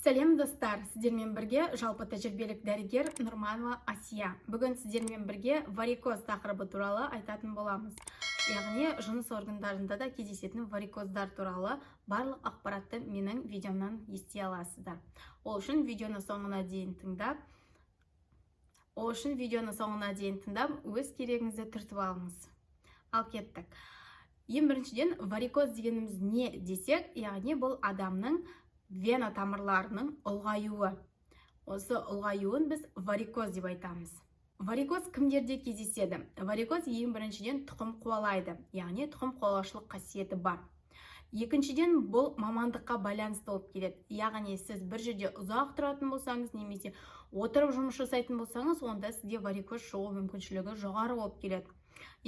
Сәлем, достар! Сіздермен бірге жалпы тәжірибелік дәрігер Нұрманова Асия. Бүгін сіздермен бірге варикоз тақырыбы туралы айтатын боламыз. Яғни жыныс органдарында да кездесетін варикоздар туралы барлық ақпаратты менің видеомнан ести аласыздар. Ол үшін видеоны соңына дейін тыңдап, өз керегіңізді түртіп алыңыз. Ал кеттік. Ең біріншіден, варикоз дегеніміз не десек, яғни бұл адамның вена тамырларының ұлғаюы. Осы ұлғаюын біз варикоз деп айтамыз. Варикоз кімдерде кездеседі? Варикоз ең біріншіден тұқым қуалайды, яғни тұқым қуалаушылық қасиеті бар. Екіншіден, бұл мамандыққа байланысты болып келеді. Яғни сіз бір жерде ұзақ тұратын болсаңыз немесе отырып жұмыс жасайтын болсаңыз, онда сізде варикоз шығу мүмкіншілігі жоғары болып келеді.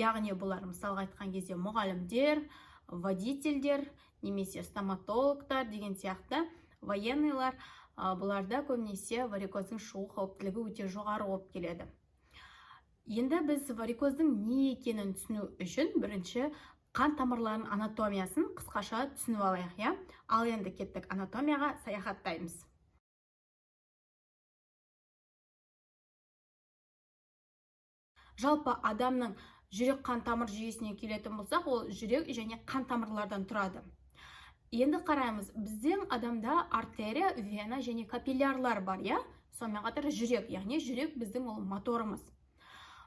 Яғни бұлар, мысалға айтқан кезде, мұғалімдер, водительдер немесе стоматологтар деген сияқты, военныйлар, бұларда көбінесе варикоздың шығу қауіптілігі өте жоғары болып келеді. Енді біз варикоздың не екенін түсіну үшін бірінші қан тамырларының анатомиясын қысқаша түсініп алайық, иә? Ал енді кеттік, анатомияға саяхаттаймыз. Жалпы адамның жүрек қан тамыр жүйесіне келетін болсақ, ол жүрек және қан тамырлардан тұрады. Енді қараймыз, біздің адамда артерия, вена және капиллярлар бар, иә? Сонымен қатар жүрек, яғни жүрек біздің ол моторымыз.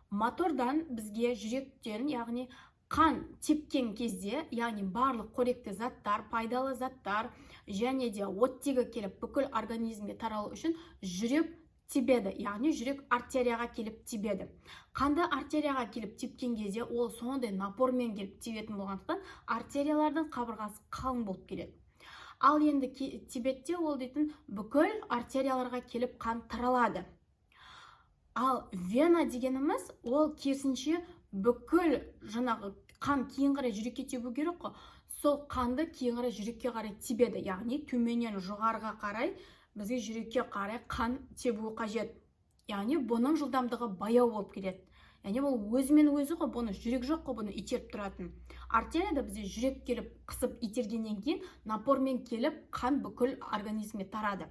Мотордан бізге жүректен, яғни қан тепкен кезде, яғни барлық қоректі заттар, пайдалы заттар және де оттегі келіп бүкіл организмге таралу үшін жүрек тебеді, яғни жүрек артерияға келіп тебеді. Қанды артерияға келіп тепкен кезде ол сондай напормен келіп тебетін болғандықтан, артериялардың қабырғасы қалың болып келеді. Ал енді тебетте ол дейтін бүкіл артерияларға келіп қан таралады. Ал вена дегеніміз ол керісінше бүкіл жаңағы қан кейін қарай жүрекке тебу керек қой, сол қанды кейін қарай жүрекке қарай тебеді, яғни төменнен жоғарыға қарай бізге жүрекке қарай қан тебу қажет. Яғни бұның жылдамдығы баяу болып келеді. Яғни бұл өзімен өзі ғой, бұны жүрек жоқ қой бұны итеріп тұратын. Артерияда бізде жүрек келіп қысып итергеннен кейін напормен келіп қан бүкіл организмге тарады.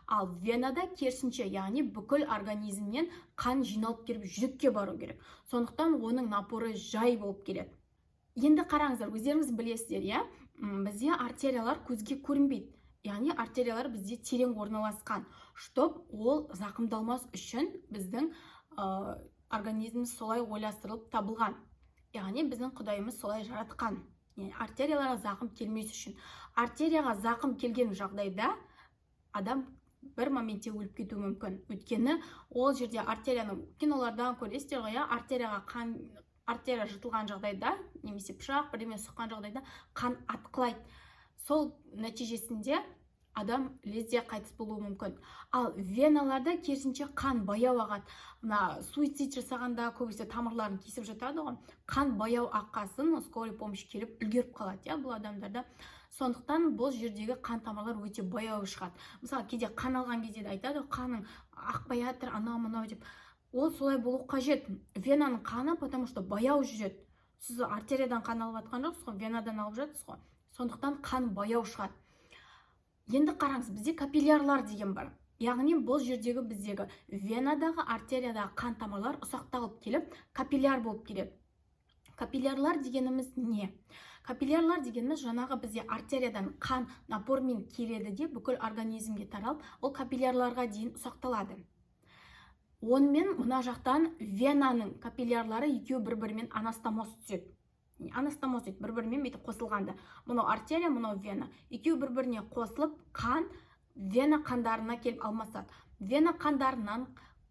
Ал венада керісінше, яғни бүкіл организмнен қан жиналып келіп жүрекке бару керек. Сондықтан оның напоры жай болып келеді. Енді қараңыздар, өздеріңіз білесіздер, иә? Бізде артериялар көзге көрінбейді. Яғни артериялар бізде терең орналасқан, чтоб ол зақымдалмас үшін біздің организміміз солай ойластырылып табылған. Яғни біздің Құдайымыз солай жаратқан. Яғни артерияларға зақым келмес үшін. Артерияға зақым келген жағдайда адам бір моментте өліп кетуі мүмкін. Өйткені ол жерде артерияның, кинолардан көресіздер ғой, иә, артерияға қан, артерия жыртылған жағдайда немесе пышақ бірдеме сұққан жағдайда қан атқылайды. Сол нәтижесінде адам лезде қайтыс болуы мүмкін. Ал веналарда керісінше қан баяу ағады. Мына суицид жасағанда көбісі тамырларын кесіп жатады ғой. Қан баяу аққасын скорый помощь келіп үлгеріп қалады, иә, бұл адамдарда. Сондықтан бұл жердегі қан тамырлар өте баяу шығады. Мысалы, кейде қан алған кезде де айтады, қаның ақпай жатыр, анау мынау деп. Ол солай болу қажет. Венаның қаны, потому что баяу жүреді. Сіз артериядан қан алып жатқан жоқсыз ғой, венадан алып жатсыз ғой. Сондықтан қан баяу шығады. Енді қараңыз, бізде капиллярлар деген бар. Яғни бұл жердегі біздегі венадағы, артериядағы қан тамырлар ұсақталып келіп капилляр болып келеді. Капиллярлар дегеніміз не? Капиллярлар дегеніміз жаңағы бізде артериядан қан напормен келеді де бүкіл организмге таралып, ол капиллярларға дейін ұсақталады. Онымен мына жақтан венаның капиллярлары екеуі бір-бірімен анастомоз түзеді. Анастомоз дейді, бір-бірімен бүйтіп қосылғанда. Мынау артерия, мынау вена. Екеуі бір-біріне қосылып, қан вена қандарына келіп алмасады. Вена қандарынан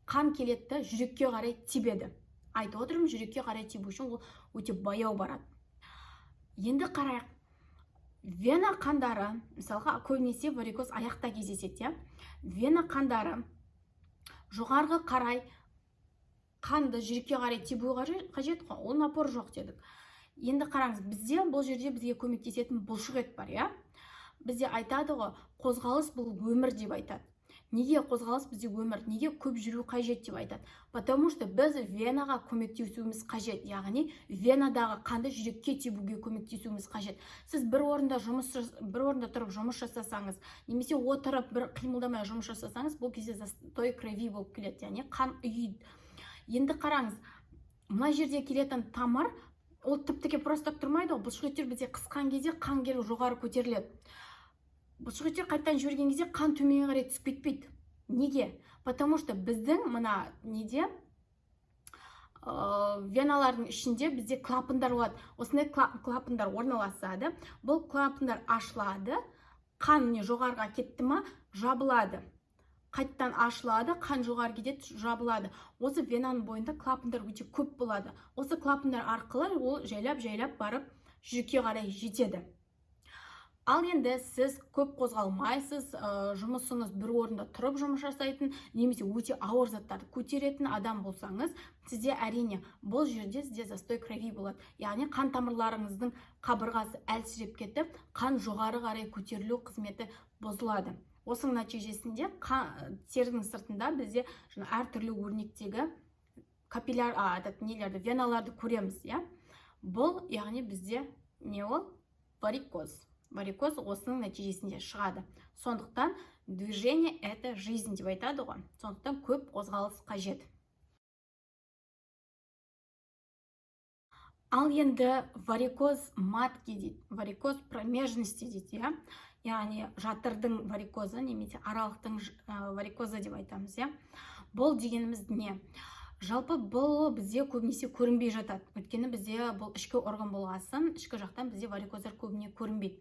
қан келеді де жүрекке қарай тебеді. Айтып отырмын, жүрекке қарай тебу үшін ол өте баяу барады. Енді қарайық. Вена қандары, мысалға, көбінесе варикоз аяқта кездеседі, иә? Вена қандары жоғарғы қарай қанды жүрекке қарай тебу қажет қой, ол напор жоқ дедік. Енді қараңыз, бізде бұл жерде бізге көмектесетін бұлшық ет бар, иә? Бізде айтады ғой, қозғалыс бұл өмір деп айтады. Неге қозғалыс бізде өмір, неге көп жүру қажет деп айтады? Потому что біз венаға көмектесуіміз қажет, яғни венадағы қанды жүрекке тебуге көмектесуіміз қажет. Сіз бір орында тұрып жұмыс жасасаңыз немесе отырып бір қимылдамай жұмыс жасасаңыз, бұл кезде застой крови болып келеді, яғни қан ұйиды. Енді қараңыз, мына жерде келетін тамыр ол тіп-тіке просто так тұрмайды ғой. Бұлшықеттер бізде қысқан кезде қан келіп жоғары көтеріледі, бұлшықеттер қайтадан жіберген кезде қан төменге қарай түсіп кетпейді. Неге? Потому что біздің мына неде, веналардың ішінде бізде клапандар болады. Осындай клапандар орналасады. Бұл клапандар ашылады, қан міне жоғарыға кетті ма, жабылады, қайтадан ашылады, қан жоғары кетеді, жабылады. Осы венаның бойында клапандар өте көп болады. Осы клапандар арқылы ол жайлап-жайлап барып жүрекке қарай жетеді. Ал енді сіз көп қозғалмайсыз, жұмысыңыз бір орында тұрып жұмыс жасайтын немесе өте ауыр заттарды көтеретін адам болсаңыз, сізде әрине бұл жерде сізде застой крови болады, яғни қан тамырларыңыздың қабырғасы әлсіреп кетіп, қан жоғары қарай көтерілу қызметі бұзылады. Осының нәтижесінде терінің сыртында бізде жаңа әртүрлі өрнектегі капилляр, этот нелерді, веналарды көреміз, иә. Бұл яғни бізде не ол? Варикоз. Варикоз осының нәтижесінде шығады. Сондықтан движение — это жизнь деп айтады ғой, сондықтан көп қозғалыс қажет. Ал енді варикоз матки дейді, варикоз промежности дейді, иә, яғни жатырдың варикозы немесе аралықтың варикозы деп айтамыз, иә. Бұл дегеніміз не? Жалпы бұл бізде көбінесе көрінбей жатады, өйткені бізде бұл ішкі орган болғасын, ішкі жақтан бізде варикоздар көбіне көрінбейді.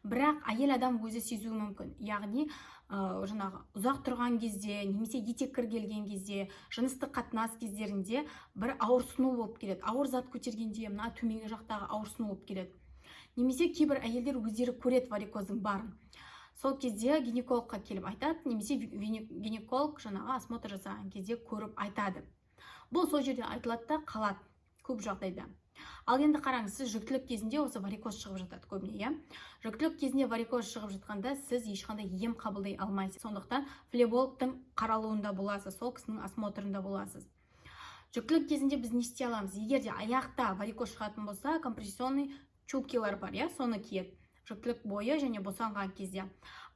Бірақ әйел адам өзі сезуі мүмкін, яғни жаңағы ұзақ тұрған кезде немесе етеккір келген кезде, жыныстық қатынас кездерінде бір ауырсыну болып келеді, ауыр зат көтергенде мына төменгі жақтағы ауырсыну болып келеді. Немесе кейбір әйелдер өздері көреді варикоздың барын, сол кезде гинекологқа келіп айтады, немесе гинеколог жаңағы осмотр жасаған кезде көріп айтады. Бұл сол жерде айтылады да қалады көп жағдайда. Ал енді қараңыз, сіз жүктілік кезінде осы варикоз шығып жатады көбіне, иә. Жүктілік кезінде варикоз шығып жатқанда сіз ешқандай ем қабылдай алмайсыз, сондықтан флебологтың қаралуында боласыз, сол кісінің осмотрында боласыз. Жүктілік кезінде біз не істей аламыз? Егер де аяқта варикоз шығатын болса, компрессионный чулкилар бар, иә, соны киеді жүктілік бойы және босанған кезде.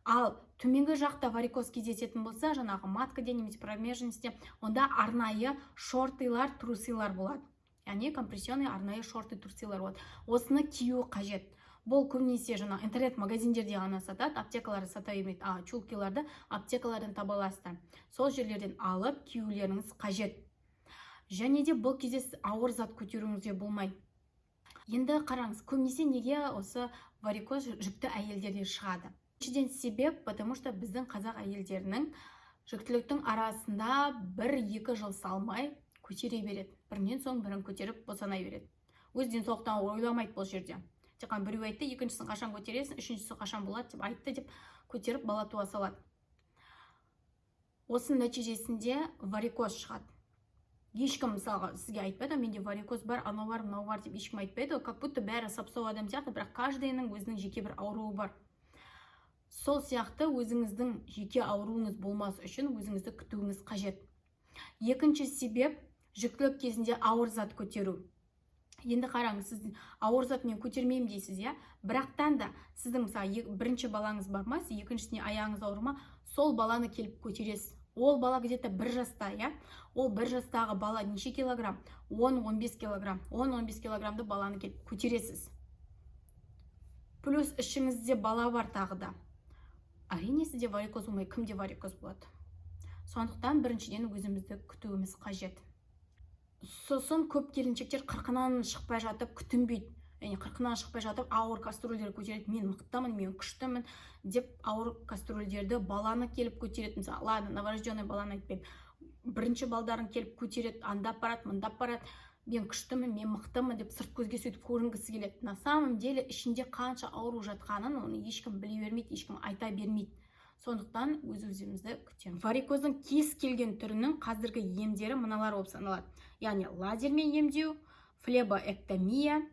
Ал төменгі жақта варикоз кездесетін болса, жаңағы маткаде немесе промежностьте, онда арнайы шортылар, трусилар болады, яғни компрессионный арнайы шорты, трусилар болады. Осыны кию қажет. Бұл көбінесе жаңа интернет-магазиндерде ғана сатады, аптекаларда сата бермейді. Чулкиларды аптекалардан таба аласыздар, сол жерлерден алып киюлеріңіз қажет. Және де бұл кезде сіз ауыр зат көтеруіңізге болмайды. Енді қараңыз, көбінесе неге осы варикоз жүкті әйелдерде шығады? Біріншіден себеп, потому что біздің қазақ әйелдерінің жүктіліктің арасында 1-2 жыл салмай көтере береді, бірінен соң бірін көтеріп босана береді. Өз денсаулықтарын ойламайды бұл жерде. Тек қана біреу айтты, екіншісін қашан көтересің, үшіншісі қашан болады деп айтты деп көтеріп бала туа салады. Осының нәтижесінде варикоз шығады. Ешкім мысалға сізге айтпайды, менде варикоз бар, анау бар, мынау бар деп ешкім айтпайды, как будто бәрі сап-сау адам сияқты, бірақ каждыйның өзінің жеке бір ауруы бар. Сол сияқты өзіңіздің жеке ауруыңыз болмас үшін өзіңізді күтуіңіз қажет. Екінші себеп, жүктілік кезінде ауыр зат көтеру. Енді қараңыз, сіз ауыр зат мен көтермеймін дейсіз, иә, бірақтан да сіздің мысалы бірінші балаңыз бар ма, сіз екіншісіне аяғыңыз ауыр ма, сол баланы келіп көтересіз. Ол бала где-то 1 жаста, иә, ол 1 жастағы бала неше килограмм? 10-15 килограмм. 10-15 килограммды баланы келіп көтересіз. Плюс ішіңізде бала бар тағы да. Әрине сізде варикоз болмай, кімде варикоз болады? Сондықтан біріншіден өзімізді күтуіміз қажет. Сосын көп келіншектер қырқынан шықпай жатып күтінбейді. Яғни қырқынан шықпай жатып ауыр кастрюльдер көтереді. Мен мықтымын, мен күштімін деп ауыр кастрюльдерді баланы келіп көтереді. Мысалы, ладно, новорожденный баланы айтпаймын. Бірінші балдарын келіп көтереді, анда апарады, мында апарады. Мен күштімін, мен мықтымын деп сырт көзге сөйтіп көрінгісі келеді. На самом деле ішінде қанша ауру жатқанын оны ешкім біле бермейді, ешкім айта бермейді. Сондықтан өз-өзімізді күтеміз. Варикоздың кез келген түрінің қазіргі емдері мыналар болып саналады. Яғни лазермен емдеу, флебоэктомия,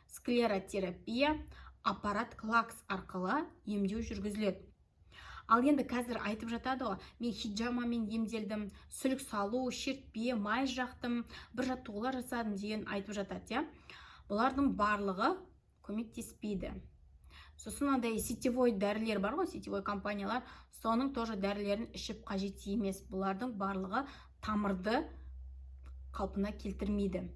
склеротерапия, аппарат клакс арқылы емдеу жүргізіледі. Ал енді қазір айтып жатады ғой: «Мен хиджамамен емделдім, сүлік салу, шертпе, май жақтым, бір жаттығулар жасадым» деген айтып жатады, иә. Бұлардың барлығы көмектеспейді. Сосын андай сетевой дәрілер бар ғой, сетевой компаниялар, соның тоже дәрілерін ішіп қажет емес. Бұлардың барлығы тамырды қалпына келтірмейді.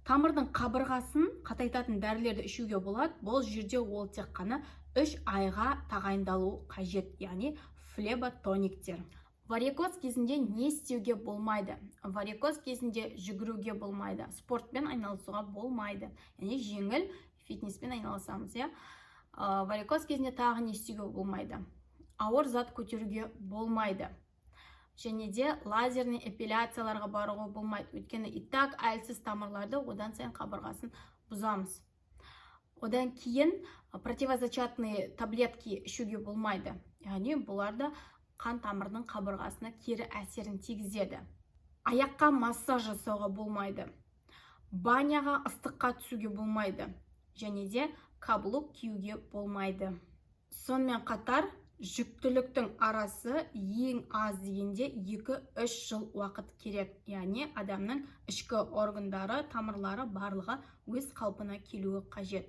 Тамырдың қабырғасын қатайтатын дәрілерді ішуге болады. Бұл жерде ол тек қана 3 айға тағайындалу қажет, яғни флеботониктер. Варикоз кезінде не істеуге болмайды? Варикоз кезінде жүгіруге болмайды, спортпен айналысуға болмайды, яғни жеңіл фитнеспен айналысамыз, иә. Варикоз кезінде тағы не істеуге болмайды? Ауыр зат көтеруге болмайды және де лазерный эпиляцияларға баруға болмайды, өйткені и так әлсіз тамырларды одан сайын қабырғасын бұзамыз. Одан кейін противозачаточные таблетки ішуге болмайды, яғни бұлар да қан тамырдың қабырғасына кері әсерін тигізеді. Аяққа массаж жасауға болмайды, баняға, ыстыққа түсуге болмайды және де каблук киюге болмайды. Сонымен қатар жүктіліктің арасы ең аз дегенде 2-3 жыл уақыт керек, яғни адамның ішкі органдары, тамырлары, барлығы өз қалпына келуі қажет.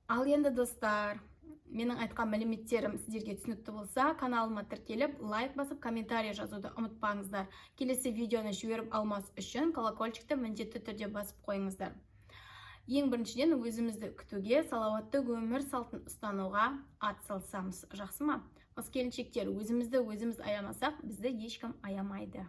Ал енді, достар, менің айтқан мәліметтерім сіздерге түсінікті болса, каналыма тіркеліп, лайк басып, комментарий жазуды ұмытпаңыздар. Келесі видеоны жіберіп алмас үшін колокольчикті міндетті түрде басып қойыңыздар. Ең біріншіден, өзімізді күтуге, салауатты өмір салтын ұстануға ат салсамыз, жақсы ма? Қыз келіншектер, өзімізді өзіміз аямасақ, бізді ешкім аямайды.